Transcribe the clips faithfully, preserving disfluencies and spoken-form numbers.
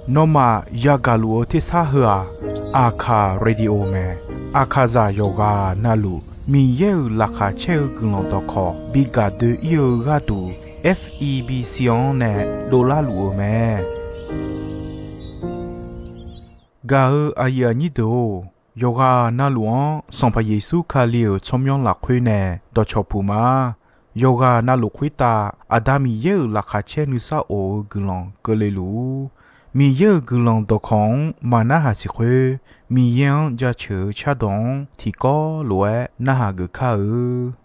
Nawmaf yagaq luf-eu tersar heu-aq, Aqkaq Radio mae. Aqkaqzaq yawqghaq navluf Miqyaer-euq laqkhaq caer-eu guiqlanq dawqkawq bi gaq doe-ir-eu gharduq, F E B C-anr nae dovlar luf-eu mae. Gaq-eu aqyuif aqnyir deuq-or, yawqghaq navluf-anr Sanqpaq Yeqsur Kali-euq tsawrmyanr lafkhoer nae dawqcawq puq ma. Yawqghaq navluf khoertav Aqda Miqyaer-euq laqkhaq caer nuisar of-eu guiqlanq keuvle luf-ur. Miqyaer-euq guiqlanq dawqkawq-anr maqnarhaq siq khoer, Miqyaer-anr jaceuq-eu cardawq-anr tiqkawv lof-aer narhaq geuf kar-eu.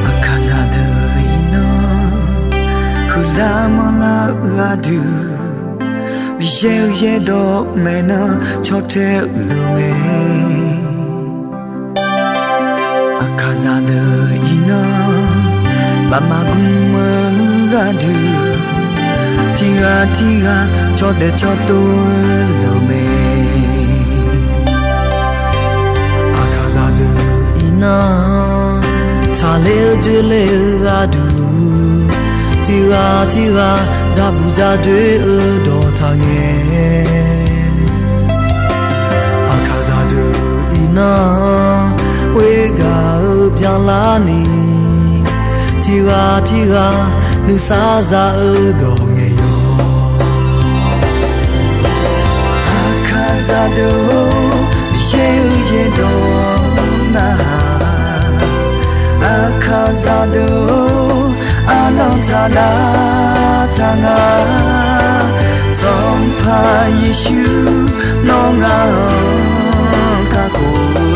Aqkaqzaq deuq iqnan huiqlar manrlar-eu gharduq, Miqyaer-euq yaerdawq maeqnan caw tae-eu mae. Aqkaqzaq deuq iqnan baqmaf gmr-eu gharduq, tiqghaq tiqghaq caw daef caw tov-eu lof mae. Aqkaqzaq deuq iqnan tsaqler-eu dzoerler-eu gharduq, tiqghaq tiqghaq dzarbuq dzardoer-eu dawqtaq ngae, Aqkaqzaq deuq iqnan khoergaq-eu byanlarni, tiqghaq tiqghaq nuisar za-eu dawq ngaeq yawq. Aqkaqzaq deuq-or, Miqyaer-euq yaerdawq narhaq. Aqkaqzaq deuq-or, arnan taqdar taq nga. Sanqpaq Yeqsur, nawr ngaq-anr kakhof-eu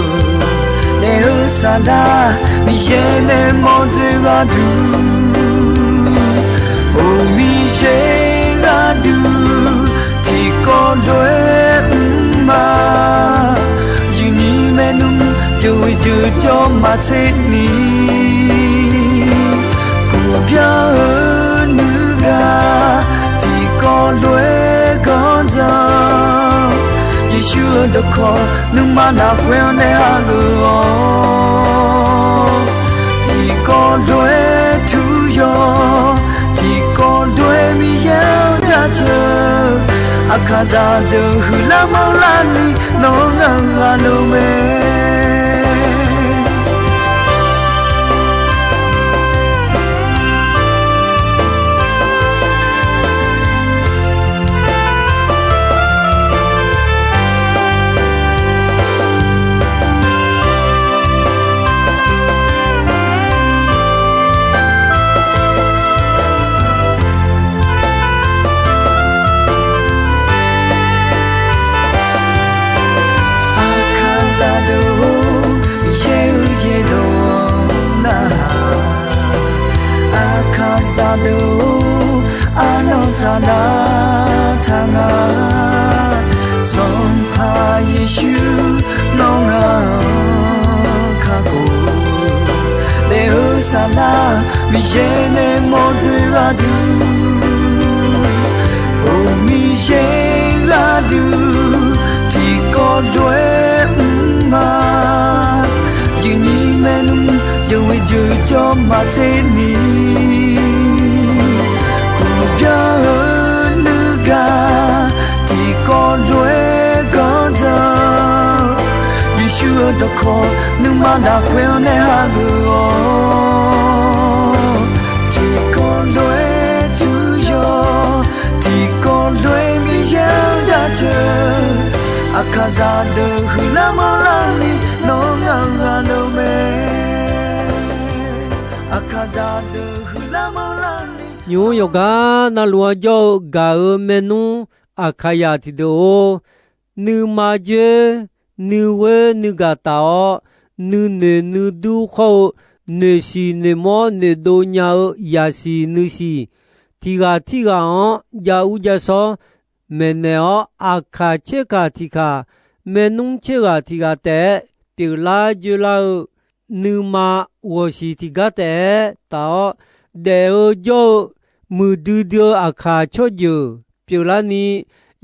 nae-eu saqdaq, Miqyaer nae mawrdzoer gharduq, or Miqyaer gharduq tiqkawv lof-aer mr ma. Yuqni maernmr jeuqghoeq jeuqjawr maqtser ni, kuqbya-eu nuigaq tiqkawv lof-aer ganrdzan. Yeqsur-euq dawqkawq nuima lafkhoer-anr nae hageuf-awr, tiqkawv lof-aer turyawr, tiqkawv lof-aer Miqyaer-anr jaceuq. Aqkaqzaq deuq huiqlar manrlar ni, nawr ngaq-euq ghaq lof mae. Aqkaqzaq deuq-or, Miqyaer-euq yaerdawq narhaq. Aqkaqzaq deuq-or, arnan taqdar taq nga. Sanqpaq Yeqsur, nawr ngaq-anr kakhof-eu nae-eu saqdaq, Miqyaer nae mawrdzoer gharduq, or Miqyaer gharduq tiqkawv lof-aer mr ma. Yuqni maernmr jeuqghoeq jeuqjawr maqtser ni, kuqbya-eu nuigaq tiqkawv lof-aer ganrdzan. Yeqsur-euq dawqkawq nuima lafkhoer-anr nae hageuf-awr, tiqkawv lof-aer turyawr, tiqkawv lof-aer Miqyaer-anr jaceuq. Aqkaqzaq deuq huiqlar manrlar ni, nawr ngaq-euq ghaq lof mae. Aqkaqzaq deuq huiqlar manrlar ni. Nymq-mr yawqgar navluf-anr jawr-eu gaq-eu maernmr Aqkaqzaq tiqdeuq-or, nuima dzoer, nuighoer nuigaq taf-awr, nuinoeq nuidur khawr-eu, noeqsiq noeqmawr noeqdov nya-eu yaqsiq nuisiq, tiqghaq tirghaq-anr jav ur jav shawr, maeqnaeq-awr, aqkaq tserkaq tiqkaq, maernmr tserghaq tiqghaq taef-aer pyeuflar joerlar-eu, nuima ghawqshiq tiqgar taef-aer taf-awr, daef-eu jawr-eu muiqdui dui-eu aqkaq tsawrjeuq pyeuflarni,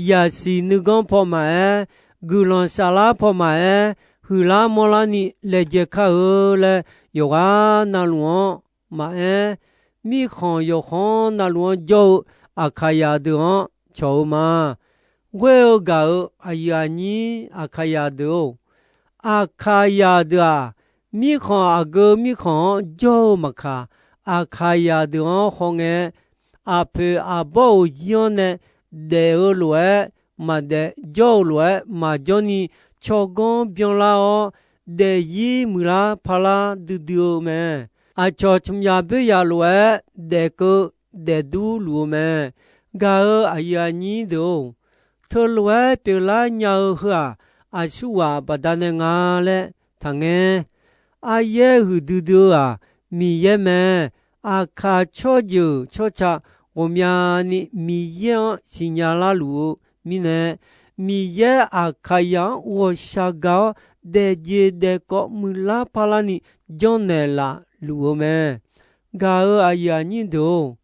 yaqsiq nuiganr paw maqaer, guiqlanq saflar paw maqaer, huiqlar manrlarni laejae kar-eu laer yawqghaq navluf-anr maqaer, mirkhanq yawqkhanr navluf-anr jawr-eu aqkaqyaq deuq-anr cawq-eu ma. Ghoer-eu gaq-euq aqyuif aqnyir aqkaqyaq deuq-or, aqkaqyaq deuq-aq, mirkhanq aqgeu mirkhanq-anr jawr-eu maqkaq, aqkaqyaq deuq-anr hawngae, aqpoeq aqbawr-euq zir-anr nae daef-eu lof-aer maqdaef, jawr-eu lof-aer maqjawr ni, tsawrganr byanlar-awr, daefzir muiqlar parlar duidui-eu mae. Aqcawq tsmqyaq boeryaq lof-aer daefkeuv daefdur luf-eu mae. Gaq-euq aqyuif aqnyir deuq-or, teulof-aer pyeuflar nya-eu heu-aq, aqsurghaq baqdanae nga laer taqngae. Aryaer huiqdui dui-eu-aq, Miqyaer mae. Aqkaq tsawrjeuq tsawrca ghawqmyani Miqyaer-anr siqnya larluf-eu mirnae, Miqyaer aqkaqyaq-anr ghawqshaq gaq-awr, daefjeq daefkawv muiqlar parlarni janrnaeq laf luf-eu mae. Gaq-euq aqyuif aqnyir deuq-or,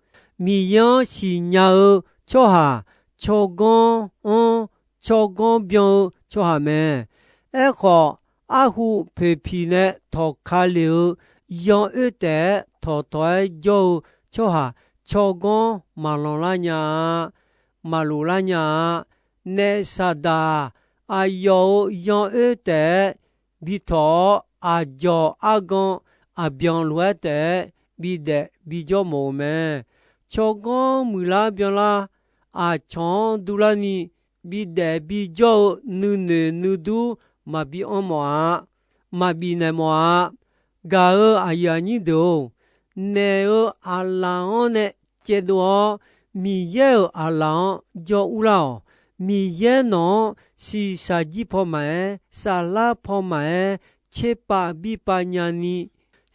Miqyaer-anr siqnya-eu tsawrhaq tsawrganr-anr tsawrganr byan-eu tsawrhaq mae. Aerkhawf, arhu poeqpiq nae tawqka lef-eu yan oer taef-aer tawqtawq-aer jawr-eu tsawrhaq tsawrganr maqlanq lar nya-a, maqlof lar nya-a. Naef Saqdaq-aq, aqyawf-euq yan oer taef-aer bi tawq-awr, aqdzawq argan aqbyan lof-aer taef-aer bidaef bijawr mawf-eu mae. Tsawrganr muiqlar byanlar aqcawq-anr durlarni bidaef bijawr-eu nuinoeq nuidur maqbi anr mawf-a, maqbif naeq mawf-a. Gaq-euq aqyuif aqnyir deuq-or, naeq-euq aqlaf-anr nae caevdov-awr, Miqyaer-euq aqlaf-anr jawr urlar-awq. Miqyaer nawq-anr shiqshaq jir paw maqaer, saflar paw maqaer, tserpav birpav nyani,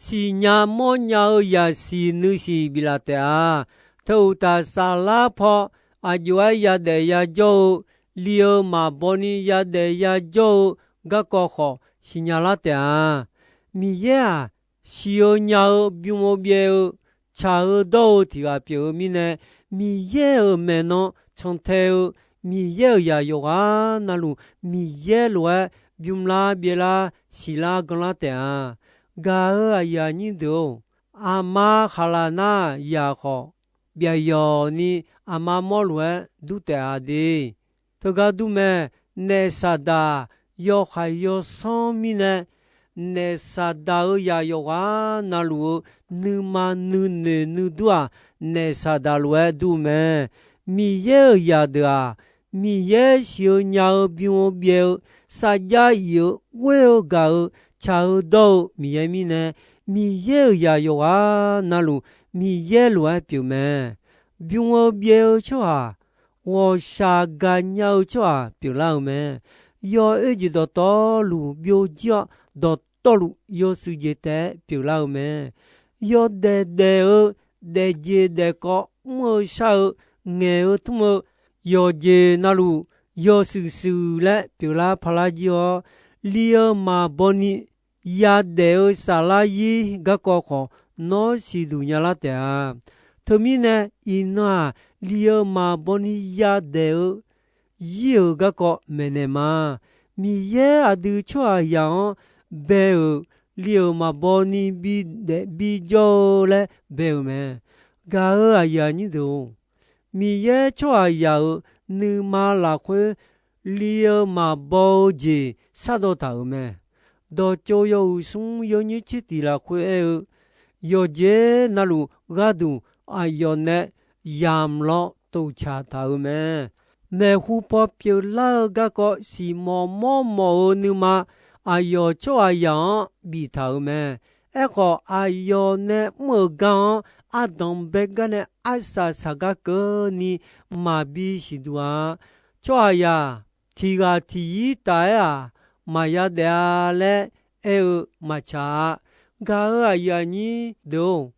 siqnya mawrnya-eu yasiq nuisiq biflaf taef-a. Teu uqtaf, saflar paw aqjox-aer yadaef yajawr-eu, li-eu maqbaw ni yadaef yajawr-eu garkawv khawf siqnya lar taef-a. Miqyaer-aq, siq-eu nya-eu bym-eu byaev-eu, tsaq-eu dawr-eu tiq ghaq pyeuf-eu mirnae, Miqyaer-euq maeqnan cantae-eu, Miqyaer-euq zaq yawqghaq navluf Miqyaer lof-aer bymlar byaevlar siqlar ganlar taef-a. Gaq-euq aqyuif aqnyir deuq-or, aqma khaqlaq nar yaq khawf, byaqyawq ni aqma mawrluf-aer dur taef-a de. Teugar dur mae. Naef Saqdaq yawhaiq yawsanr mirnae, naef Saqdaq-euq zaq yawqghaq navluf-eu nuima nuinoeq nuidur-aq, naef Saqdaq lof-aer dur-eu mae. Miqyaer-euq zaqdeuq-aq, Miqyaer siq-eu nya-eu bym-eu byaev-eu, sarjax if-eu ghoer-eu gaq-eu, tsaq-eu dawr-eu Miqyaer mirnae, Miqyaer-euq zaq yawqghaq navluf Miqyaer lof-aer pyeuf mae. Bym-eu byaev-eu tsawrhaq, ghawqshaq gaqnya-eu tsawrhaq pyeuflar-eu mae. Yawoer jeq dawqtawvluf byovjir-awr, dawqtawvluf yawshuif jeq taef-aer pyeuflar-eu mae. Yawdaef daef-eu, daefjeq daefkawv mr-eu shar-eu, ngaeq-eu tmr-eu, yawqjeq navluf yawshuif shuif laer pyeuflar parlar jir-awr, li-eu maqbaw ni yadaef-eu saflar zir garkawv khawf, nawr siqduq nyalar taef-a. Teumirnae, iqnan-aq, li-eu maqbaw ni yadaef-eu zir-euq garkawv maeqnaeq ma. Miqyaer aqdui tsawrhaqzaq-anr bae-euq, li-euq maqbaw ni bidaef bijawr-eu laer bae-euq mae. Gaq-euq aqyuif aqnyir deuq-or, Miqyaer tsawrhaqzaq-euq nuima lafkhoer li-eu maqbaw-eu jeq shardawv taq-euq mae. Dawqtsov yawhuiq smr yawnyoer tser tiq lafkhoer aer-eu, yawqjeq navluf gharduq aqyawf nae yamq lawr toftsaq taq-euq mae. Maeqhu paw pyeuflar-eu garkawv siqmawf mawrmawf-eu nuima, aqyawf tsawrhaqzaq-anr biftaq-euq mae. Aerkhawf, aqyawf nae mr-euq gar-anr ardanq bae gar nae arsaq saqgar keuvni maqbi siqduq-a. Tsawrhaqzaq tiq ghaq tiq zir taf-aer-aq, maqya daef-a laer aer-eu maqtsaq-a. Gaq-euq aqyuif aqnyir deuq-or,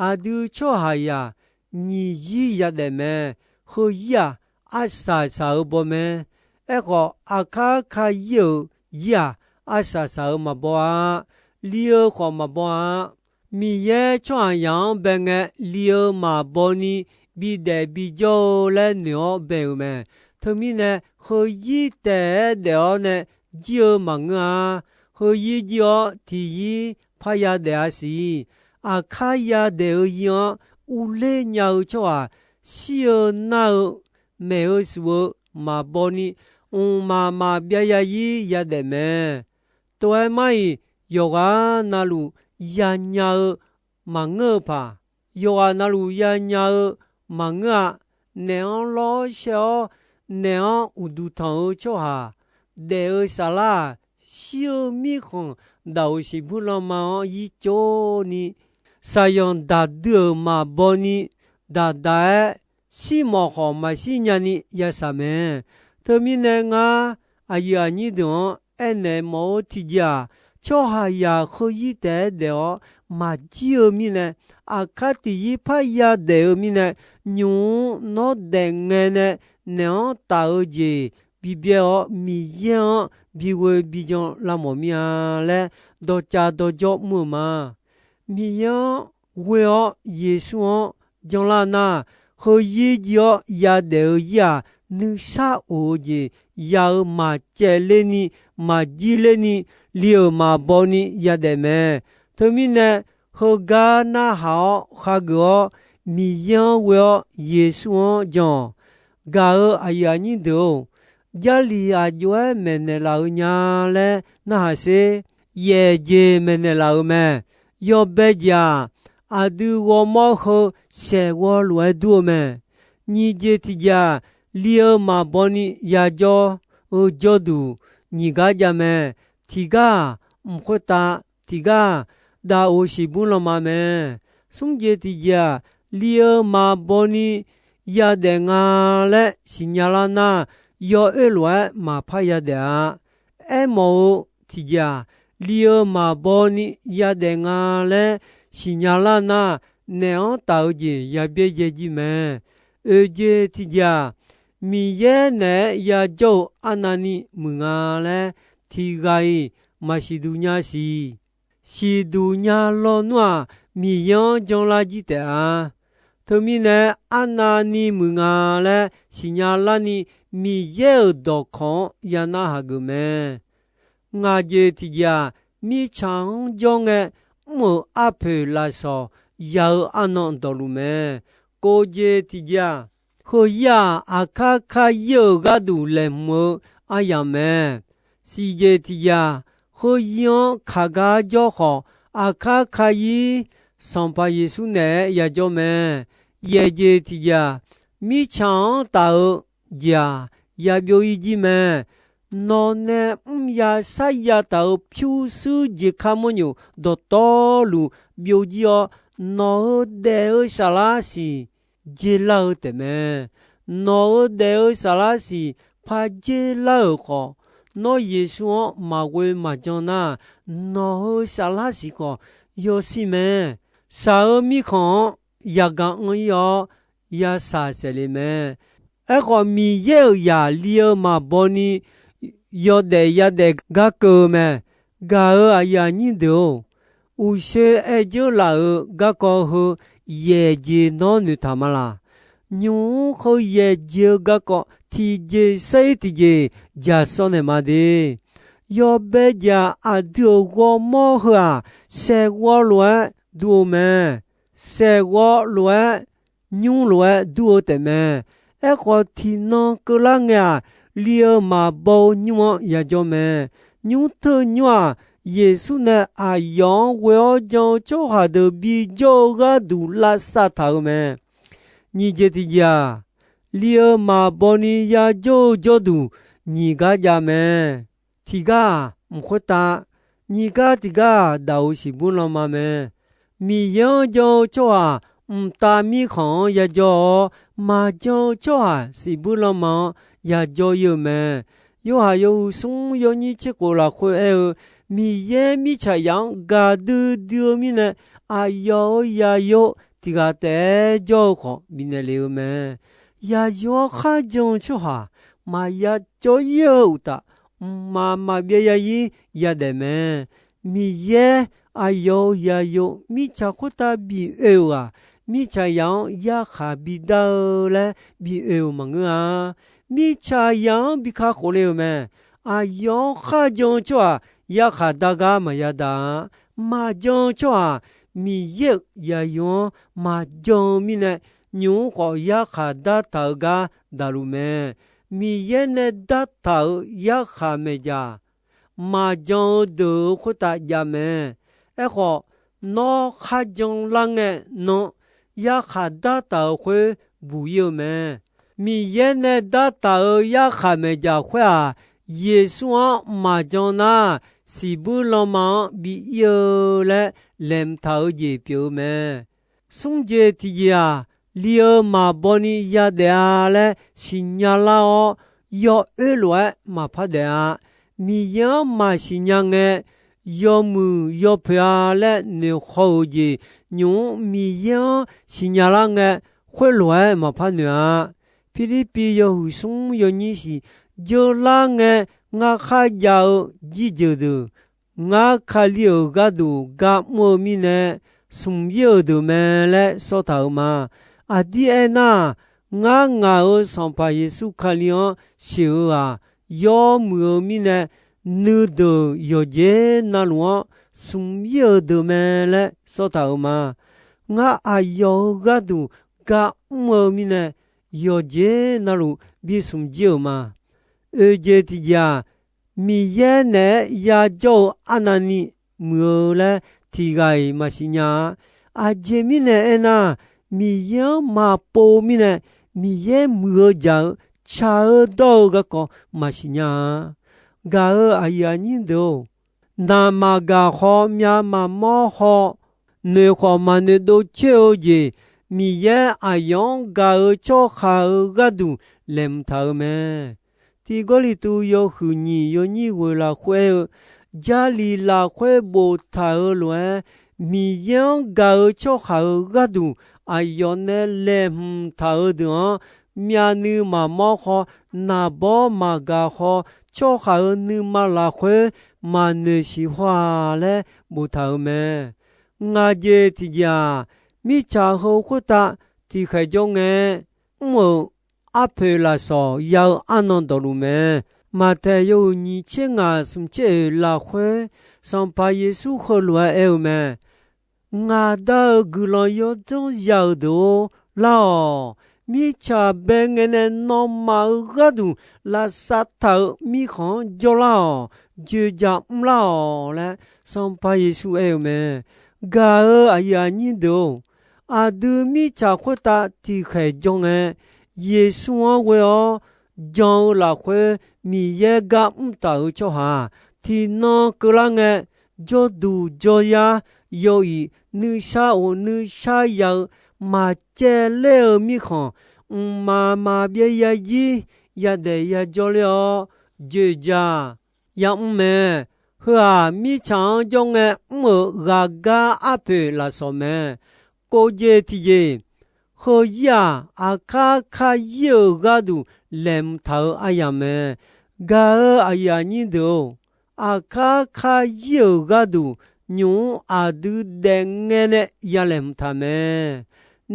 aqdui tsawrhaqzaq nyiq zir yadaef mae. Heuzir-aq, arsaq saq-eu baw mae. Aerkhawf, aqkar ka ir-euq ir-aq, arsaq saq-eu maqbaw-a. Li-eu khawf maqbaw-a. Miqyaer tsawrhaqzaq-anr bae ngae, li-eu maqbaw ni bidaef bijawr-eu laer noeq-awr bae-euq mae. Teumirnae, heuzir taef-aer daef-awr nae jir-eu maqngeur-a. Heuzir jir-awr tiqzir parya daef-a siq. Aqkar yadaef-eu zir-anr urler nya-eu tsawrhaq, shir-eu nar-eu maeq-eu suf-eu maqbaw ni, mqmaq maqbyav zarzir yadaef mae. Tov-aer mar-iq, yawqghaq navluf yanya-eu maqngeur-eu paq, yawqghaq navluf yanya-eu maqngeur-a. Naef-anr lawr shaer-awr, naef-anr uqduq tanq-eu tsawrhaq, daef-eu saflar-aq, shir-eu mirkhanq daq-euq siqbuir lanma-anr yir tsov ni, saqyanq daqdui-euq maqbaw ni, daqdaq-aer shirmawf khawf maqshir nyani yashaq mae. Teumirnae ngar aqyuif aqnyir deuq-anr aernaeq mawf-eu tiqjeq-aq, tsawrhaqzaq heuzir taef-aer daef-awr maqjir-eu mirnae, aqkar tiqzir parya daef-eu mirnae, nymq-mr nawr daef ngae nae naeq-anr taf-eu jeq bibyaer-awr, Miqyaer-anr bighoe bijan lavmawf mir-a laer dawqcav dawqjawr mr-eu ma. Miqyaer-anr ghoe-awr Yeqsur-anr janlar nar, heuzir jir-awr yadaef-eu zir-aq, nuisar of-eu jeq ya-eu maqcaevler ni, maqjirler ni, li-euq maqbaw ni yadaef mae. Teumirnae, heugar narhaq-awr khageuf-awr, Miqyaer-anr ghoe-awr Yeqsur-anr jan-awq. Gaq-euq aqyuif aqnyir deuq-or, Jarlif aqjox-aer maeqnaeq laf-eu nya laer narhaq sher. Yaef jeq maeqnaeq laf-euq mae. Yawbae jeq-aq, aqdui ghawrmawr heu saeqghawv lof-aer dur-eu mae. Nyiq jeq tiq jeq-aq, li-eu maqbaw ni yajawr-eu jawrduq nyiq gar jav mae. Tiq gar-aq, mq khoertav, tiq gar-aq, daqoq siqbur lanma mae. Smr jeq tiq jeq-aq, li-eu maqbaw ni yadaef nga laer siqnya lar nar, yawoer lof-aer maqpar yadaef-a. Aermawf-eu tiq jeq-aq, li-eu maqbaw ni yadaef nga laer siqnya lar nar, naeq-anr taf-eu jeq yabyaer yaev jir mae. Oeq jeq tiq jeq-aq, Miqyaer naeq-aer yajawr-eu arnavni muiq nga laer tiq ghaq-iq maqsiq duq nya siq. Siqduq nya lawnmr-aq, Miqyaer-anr janlar jir taef-a. Teumirnae, arnavni muiq nga laer siqnya larni, Miqyaer-euq dawqkawq-anr yanar hageuf mae. Ngaq jeq tiq jeq-aq, mirtsaq-anr jawr ngae, mr-euq arpoeq lafsawq ya-eu arnan dawqluf mae. Kov jeq tiq jeq-aq, heuzir-aq, aqkar kayir-euq gharduq laeqhmq-eu aryamq mae. Siq jeq tiq jeq-aq, heuzir-anr kaq gar jawr khawf, aqkar kayir Sanqpaq Yeqsur naeq-aer yajawr mae. Yaeq jeq tiq jeq-aq, mirtsaq-anr taf-eu jeq-aq, yabyov ir jir mae. Nawq nae mr ya sar ya taf-euq pyurshuir jeq kar manrnyof dawqtawvluf byov jir-awr, nawq-euq daef-eu saflar siq jeq lar-eu taef mae. Nawq-euq daef-eu saflar siq par jer lar-euq khawf, nawr Yeqsur-anr maqghoe maqjan nar, nawq-euq saflar siq khawf yawshir mae. Shaq-eu mirkhanq-anr yagaq anr ir-awr, yashaq saef le mae. Aerkhawf, Miqyaer-euq zaq li-eu maqbaw ni yawdaef yadaef gar keuv-eu mae. Gaq-euq aqyuif aqnyir deuq-or, uqshoe aer dzeur laf-euq garkawv heu yaeq jeq nawr noeqtaq ma laq? Nymq-mr heu yaeq jeq-eu garkawv tiqjeq sair tiqjeq jaqsawv naeq ma de. Yawbae jeq-aq, aqdui-euq ghawrmawr heu-aq, saeqghawv lof-aer dur-eu mae. Saeqghawv lof-aer, nymr lof-aer dur-eu taef mae. Aerkhawf, tiqnan keuvlar ngae-aq, li-eu maqbaw-eu nymr-anr yajawr mae. Nymr teu nymr-aq, Yeqsur nae aqyawf-anr ghoe-awr jan-eu tsawrhaq deuq bijawr-eu gharduq lavsav taq-eu mae. Nyiq jeq tiq jeq-aq, li-eu maqbaw ni yajawr-eu jawrduq nyiq gar jav mae. Tiq gar-aq, mq khoertav, nyiq gar tiq gar-aq, daqoq siqbur lanma mae. Miqyaer-anr jan-eu tsawrhaq mqtav mirkhanq-anr yajawr-awr, maqjan-eu tsawrhaq siqbur lanma-anr yajawr ir-eu mae. Yorhaq yawhuiq smr yawnyir tser khof lafkhoer aer-eu, Miqyaer mirtsaqzaq-anr gaqdui dui-eu mirnae, aqyawf-euq zaqyo tiq ghaq taef-aer jawr-eu khawf bifnaeq lef-eu mae. Yaqyo-anr kharjan-eu tsawrhaq maqya cawv-ir-eu uqtaf, mqmaq maqbyav yazir yadaef mae. Miqyaer aqyawf-euq yaqyo mirtsaq khoertav bif oe-euq-aq, mirtsaq zaq-anr yarkhaq bidar-eu laer bif oe-euq maqngeur-a. Mirtsaq zaq-anr bi kakhof le-euq mae. Aqyawf-anr kharjan-eu tsawrhaq yarkhaq dar gar maqya daq-a. Maqjan-eu tsawrhaq Miqyaer-euq yaqyo-anr maqjan-eu mirnae, nymq-mr khawf yarkhaq dartaq-eu gar daqluf mae. Miqyaer nae dartaq-euq yarkhaq maeqjaq, maqjan-eu deuq-euq khoertav jav mae. Aerkhawf, nawr kharjan lar ngae nan, yarkhaq dartaq-euq khoer buq-ir-eu mae. Miqyaer nae dartaq-euq yarkhaq maeqjaq khoer-aq, Yeqsur-anr maqjan nar, siqbuir lanma-anr bi ir-eu laer laeqhmq taq-eu jeq pyeuf-eu mae. Smr jeq tiqjeq-aq, li-eu maqbaw ni yadaef-a laer siqnya lar-awr, yawoer lof-aer maqpar daef-a. Miqyaer-anr maqsiq nya ngae, yawmuiq yawpoeq-a laer noeqhaw-euq jeq nymq-mr Miqyaer-anr siqnya lar ngae, khoerlof-aer maqpar noeq-a. Pirlirpiv yawhuiq smr yawnyir shiq, jeular ngae ngar kharjav-eu jirjeuq deuq, ngar Kali-euq gharduq gar mr-eu mirnae, smq-ir-euq deuq mae laer sawr taq-euq ma. Aqdir aernar, ngar ngaq-euq Sanqpaq Yeqsur Kali-anr sheuq-eu-aq, yawmuiq-eu mirnae, nuideuq yawqjeq navluf-anr smq-ir-euq deuq mae laer sawr taq-euq ma. Ngar aqyawf-euq gharduq gar mr-eu mirnae, yawqjeq navluf bi smq jir-euq ma. Oeq jeq tiqjeq-aq, Miqyaer naeq-aer yajawr-eu arnavni muiq-eu laer tiq ghaq-iq maqsiq nya-a. Aqjeq mirnae aernar, Miqyaer-anr maqpov-eu mirnae, Miqyaer muiq-eu jaq-eu tsaq-eu dawr-eu garkawv maqsiq nya-a. Gaq-euq aqyuif aqnyir deuq-or, naq maqgaq haw, myav maqmawr haw, noeq khawf maqnoeq dov coer-eu jeq, Miqyaer aqyawf-anr gaq-eu tsawrhaq-euq gharduq laeqhmq taq-euq mae. Tiq Gawrliqtu yawhuiq nyiq yawnyir ghoeq lafkhoer aer-eu, Jarlif lafkhoer boftaq-euq lof-aer, Miqyaer-anr gaq-eu tsawrhaq-euq gharduq aqyawf nae laeqhmq taq-euq deuq-anr, myavnuiv maqmawr haw, naqbawr maqgaq haw, tsawrhaq-euq nuima lafkhoer maqnoeq siq haw-a laer boftaq-euq mae. Ngaq jeq tiqjeq-aq, mirtsaq heu khoertav tiqkhaeq jawr ngae, mr-euq arpoeq lafsawq ya-eu arnan dawqluf mae. Maqtaeq yawhuiq nyiq tser ngaq smq tser oeq lafkhoer, Sanqpaq Yeqsur heulof-aer aer-eu mae. Ngaq dar-eu guiqlanq yawdzanr ya-euq deuq-or, lar-awq. Mirtsaq bae ngae nae nawmaf-euq gharduq lavsav taq-euq mirkhanq-anr jawrlar-awq. Dzoeqdzaq mrlar-awq laer Sanqpaq Yeqsur aer-eu mae. Gaq-euq aqyuif aqnyir deuq-or, aqdui mirtsaq khoertav tiqkhaeq jawr ngae, Yeqsur-anr ghoe-awr jan-eu lafkhoer Miqyaer gar mr taf-euq tsawrhaq-aq, tiqnan keuvlar ngae, jawrduq jawryar, yaw-iq nuishar of nuishar ya-eu maqcaevler-eu mirkhanq, mqmaq maqbyav yazir yadaef yajawr ler-awr, dzoeqdzaq yamr mae. Heu-aq, mirtsaq-anr jawr ngae mr-euq ghaqgar arpoeq lafsawq mae. Kov jeq tiqjeq, heuzir-aq, aqkar karyir-euq gharduq laeqhmq taq-eu aryamq mae. Gaq-euq aqyuif aqnyir deuq-or, aqkar karyir-euq gharduq nymq-mr aqdui daefngae nae ya laeqhmq taq mae.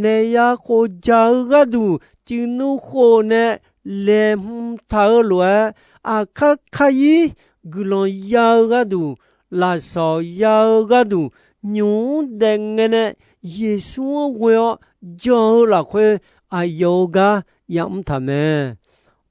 Naeq ya khof dzaq-eu gharduq cuiv nmr khof nae laeqhmq taq-eu lof-aer, aqkar karyir guiqlanq ya-eu gharduq, lafsawq ya-eu gharduq, nymq-mr daefngae nae Yeqsur-anr ghoe-awr jan-eu lafkhoer aqyawf-euq gar yamr taq mae.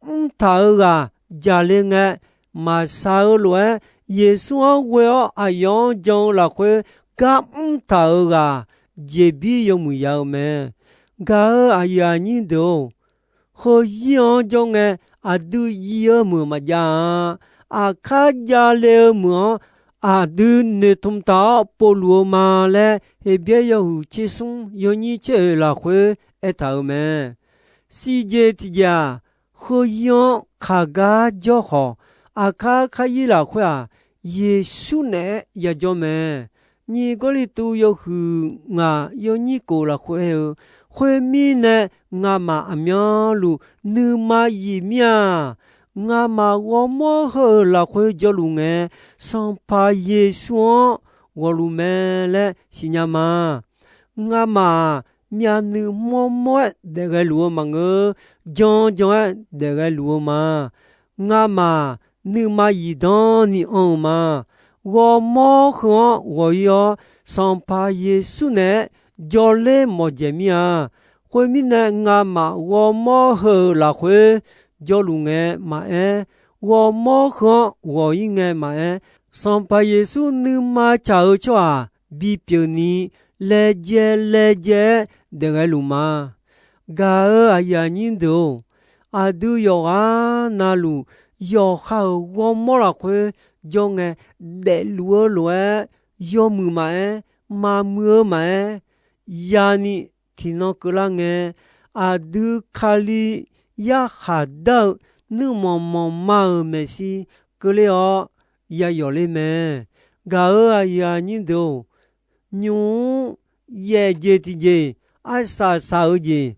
Mrtaq-euq ghaq jaqle ngae, maqshaq-eu lof-aer Yeqsur-anr ghoe-awr aqyawf-anr jan-eu lafkhoer gar mrtaq-euq ghaq jeqbir yawmuiq ya-eu mae. Gaq-euq aqyuif aqnyir deuq-or, heuzir-anr jawr ngae aqdui jiv-eu meuq maqjav-a. Aqkar javle-eu meuq-anr aqdui noeqtmq taq-awr povluf-eu ma laer Heqbyaer yawhuiq tser smr yawnyir tser oeq lafkhoer aertaq-euq mae. Siqjeq tiqjeq-aq, heuzir-anr kaqgar jawr khawf, aqkar karyir lafkhoer-aq, Yeqsur naeq-aer yajawr mae. Nyiq Gawrliqtu yawhuiq ngaq yawnyir kof lafkhoer aer-eu, Khoermirnae, ngamaf aqmyanluf nuima yif mir-a. Ngamaf ghawrmawr heu-euq lafkhoer jawrluf ngae, Sanqpaq Yeqsur-anr ghawqluf mae laer siqnya ma. Ngamaf-aq, myavnuiv mawrmawr-aer daefghae luf-eu maqngeur, janjan-aer daefghae luf-eu ma. Ngamaf nuima yif danr ni anr-eu ma. Ghawrmawr heu-anr ghawq-ir-awr, Sanqpaq Yeqsur naeq-aer jawrler mawqjaeq mir-a. Khoermirnae, ngamaf ghawrmawr heu-euq lafkhoer jawrluf ngae maqaer, ghawrmawr heu-anr ghawq-ir ngae maqaer, Sanqpaq Yeqsur nuima tsaq-eu tsawrhaq bipyeuf ni, laejae laejae-aer daefghae luf ma. Gaq-euq aqyuif aqnyir deuq-or, aqdui yawqghaq navluf yawqha-euq ghawrmawr lafkhoer jawr ngae, daefluf-eu lof-aer, yawmuiq maqaer, maqmuiq-eu maqaer, yani tiqnan keuvlar ngae, aqdui Kali yarkhaq dar-eu nuirmanq manqma-euq maeqshi keuvler-awr yayawf ler mae. Gaq-euq aqyuif aqnyir deuq-or, nymq-mr yaef jeq tiqjeq, arsaq saq-eu jeq,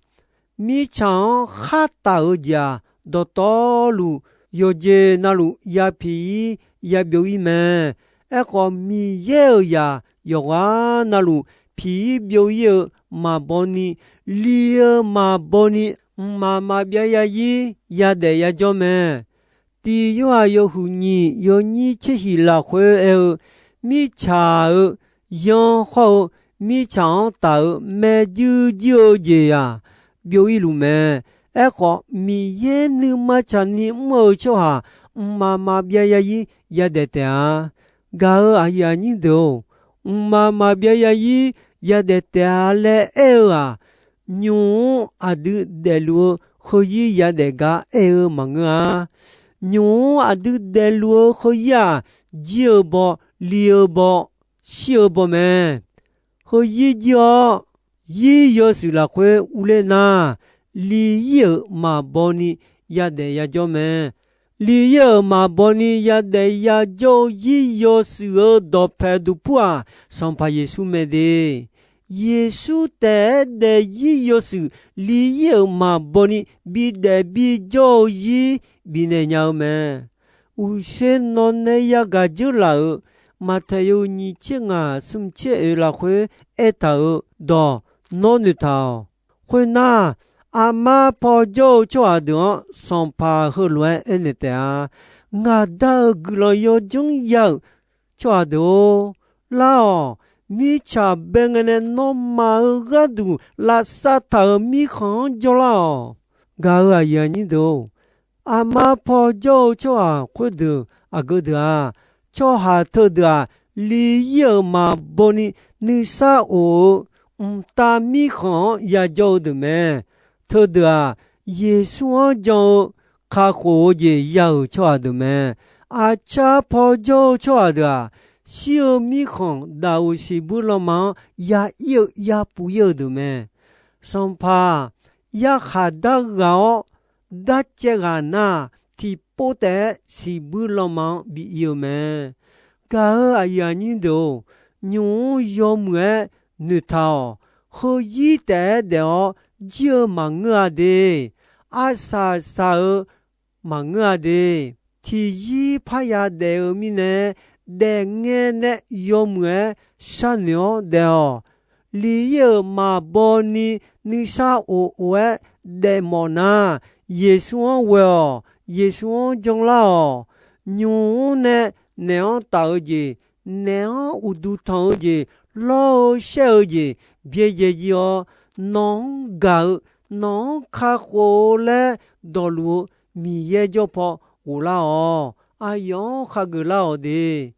mirtsaq-anr khartaf-eu jeq-aq, dawqtawvluf yawqjeq navluf ya piq-ir ya byov-ir mae. Aerkhawf, Miqyaer-euq zaq yawqghaq navluf piq-ir byov-ir-eu maqbaw ni, li-eu maqbaw ni, mqmaq maqbyav yazir yadaef yajawr mae. Tiq Yorhaq yawhuiq nyiq yawnyir tser shiq lafkhoer aer-eu, mirtsaq-euq yan hawr-eu mirtsaq-anr taf-eu maerjuir jir-eu jeq-aq, byov-ir luf mae. Aerkhawf, Miqyaer nuima tsaqni mr-eu tsawrhaq mqmaq maqbyav yazir yadaef taef-a. Gaq-euq aqyuif aqnyir deuq-or, mqmaq maqbyav yazir yadaef taef-a laer aer-eu-aq, nymq-mr aqdui daefluf-eu heuzir yadaef gar aer-eu maqngeur-a. Nymq-mr aqdui daefluf-eu heuzir-aq, jir-eu baw, li-eu baw, shir-eu baw mae. Heuzir jir-awr, zir yawshuif lafkhoer urler nar, li-ir-euq maqbaw ni yadaef yajawr mae. Li-ir-euq maqbaw ni yadaef yajawr-eu zir yawshuif-euq dawqpae duqpur-aq, Sanqpaq Yeqsur mae de. Yeqsur taef-aer daef zir yawshuif li-ir-euq maqbaw ni bidaef bijawr-eu zir bifnaeq nya-eu mae. Uqshoe nawq nae yagaq dzeurlaf-euq Maqtaeq yawhuiq nyiq tser ngaq smq tser oeq lafkhoer aertaq-euq dawq nawr noeqtaq-awq. Khoernar, aqma paw jawr-eu tsawrhaq deuq-anr Sanqpaq heulof-aer aernaeq taef-a. Ngaq dar-eu guiqlanq yawdzanr ya-euq tsawrhaq deuq-or, lar-awq. Mirtsaq bae ngae nae nawmaf-euq gharduq lavsav taq-euq mirkhanq-anr jawrlar-awq. Gaq-euq aqyuif aqnyir deuq-or, aqma paw jawr-eu tsawrhaq khoerdeuq aqgeu deuq-aq, tsawrhaq teudeuq-aq, li-ir-euq maqbaw ni nuisar of-eu mqtav mirkhanq-anr yajawr-eu deuq mae. Teudeuq-aq, Yeqsur-anr jan-eu kakhof-eu jeq ya-euq tsawrhaq deuq mae. Aqcar paw jawr-eu tsawrhaq deuq-aq, shir-eu mirkhanq daq-euq siqbuir lanma-anr ya ir-eu ya puf ir-eu deuq mae. Sanqpaq yarkhaq dar ghaq-awr, darcaev ghaq nar-aq, tiqpov taef-aer siqbuir lanma-anr bi ir-eu mae. Gaq-euq aqyuif aqnyir deuq-or, nymq-mr yawmuiq-aer noeqtaq-awq. Heuzir taef-aer daef-awr jir-eu maqngeur-a de. Arsaq saq-eu maqngeur-a de. Tiqzir parya daef-eu mirnae, daefngae nae yawmuiq-aer sharnoeq-awr daef-awq. Li-ir-euq maqbaw ni nuisar of of-aer daefmawf nar, Yeqsur-anr ghoe-awq. Yeqsur-anr janlar-awq. Nymq-mr nae naeq-anr taf-eu jeq, naeq-anr uqduq tanq-eu jeq, lawr-eu shaer-eu jeq byaerdzae jir-awr, nawq-anr gaq-eu, nawq-anr kakhof-eu laer dawqluf-eu Miqyaer jawr paw ghoflar-awq. Aqyawf-anr khageuf lar-awq de.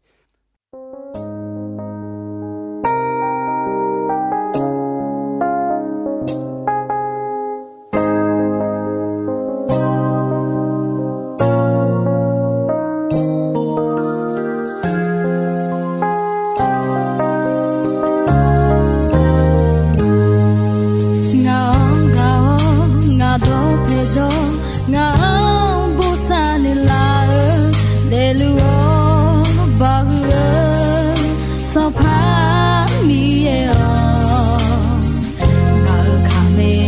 Ngaq-anr gaq-awr ngaq dawqpae jawr, ngaq-anr bosav naeqlaf-eu, daefluf-awr bawhuiq-eu Sanqpaq Miqyaer-awq. Ngaq-euq kaqmae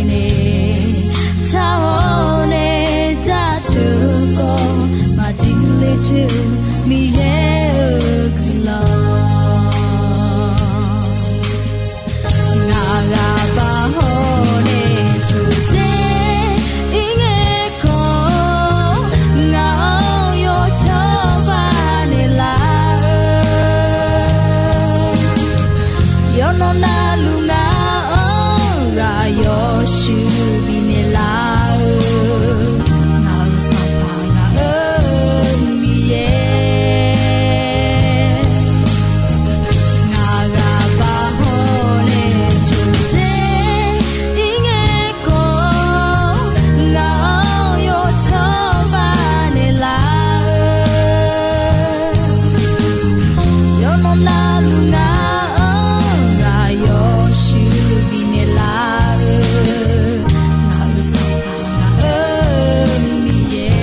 coer-eu Miqyaer-euq guiqlanq. Ngaq ghaq baq hawr nae coqdzer ir ngae khawf, ngaq-anr yawcawba naeqlaf-eu yawqnan navluf ngaq-anr ghaq yawshuif bifnaeq laf-eu, ngaq-euq Sanqpaq ngaq-euq Miqyaer. Ngaq ghaq baq hawr nae coqdzer ir ngae khawf, ngaq-anr yawcawba naeqlaf-eu yawqnan navluf ngaq-anr ghaq yawshuif bifnaeq laf-eu, ngaq-euq Sanqpaq ngaq-euq Miqyaer.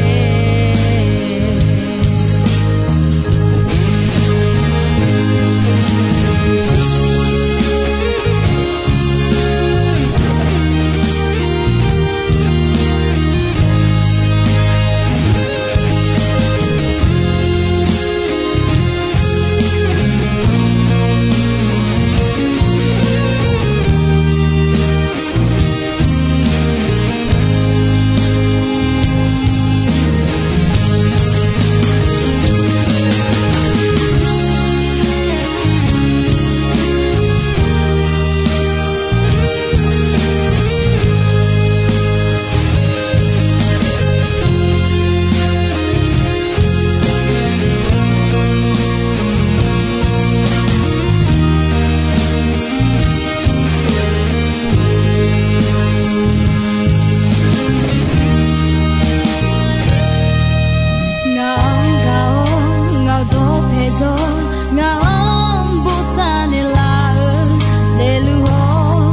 Ngaq-anr gaq-awr ngaq-euq dawqpae jawr, ngaq-anr bosav naeqlaf-eu daefluf-awr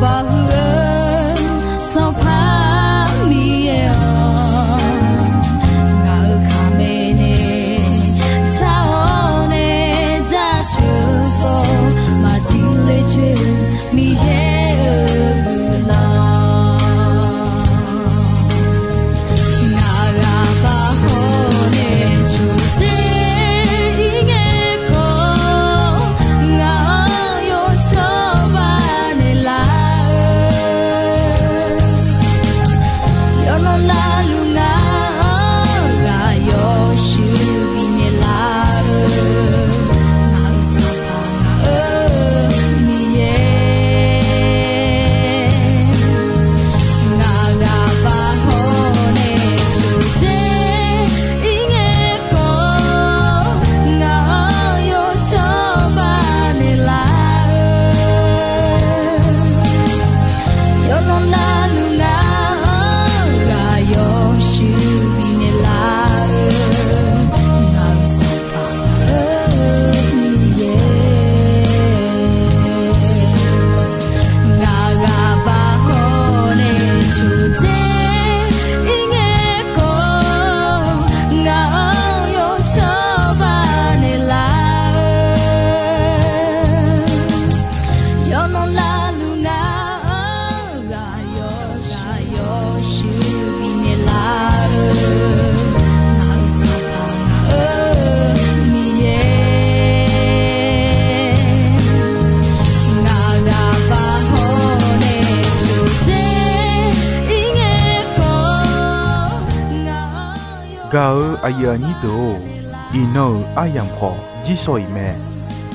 baqhuiq-eu Sanqpaq Miqyaer-awq. Ngaq-euq kaqmae nae tar-awr nae jaceuq-eu khawf, maqjir le coer-eu Miqyaer-euq guiqlanq. Ngaq ghaq baq hawr nae coqdzer ir ngae khawf, ngaq-anr yawcawba naeqlaf-eu yawqnan navluf ngaq-anr ghaq yawshuif bifnaeq laf-eu, ngaq-euq Sanqpaq ngaq-euq Miqyaer. Ngaq ghaq baq hawr nae coqdzer ir ngae khawf, ngaq-anr yawcawba naeqlaf-eu yawqnan navluf ngaq-anr ghaq yawshuif bifnaeq laf-eu, ngaq-euq Sanqpaq ngaq-euq Miqyaer. Ngaq ghaq baq hawr nae coqdzer ir ngae khawf, ngaq-anr yawcawba naeqlaf-eu yawqnan navluf ngaq-anr ghaq yawshuif bifnaeq laf-eu, ngaq-euq Sanqpaq ngaq-euq Miqyaer. Ngaq ghaq baq hawr nae coqdzer ir ngae khawf, ngaq-anr yawcawba naeqlaf-eu. Gaq-euq aqyuif aqnyir deuq-or, iqnan-euq aryamq khawf jirsawq iq mae.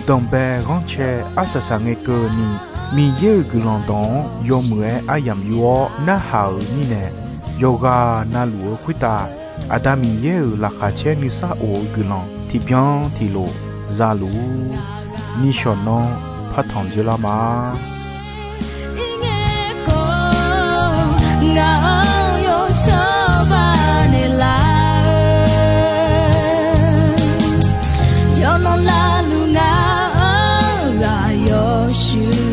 Danqbae ghanrcae arsaq saq ngae keuvni, Miqyaer-euq guiqlanq dawq-anr yawmuiq-aer aryamq yur-awr narhaq-euq mirnae, yawqghaq navluf-eu khoertav Aqda Miqyaer-euq laqkhaq caer nuisar of-eu guiqlanq tiqbyan tiqlof za luf-ur. Nishawq nanr partanq dzeurlar ma. Ngaq-anr yawcawba naeqlaf-eu yawqnan navluf ngaq-anr ghaq yawshuif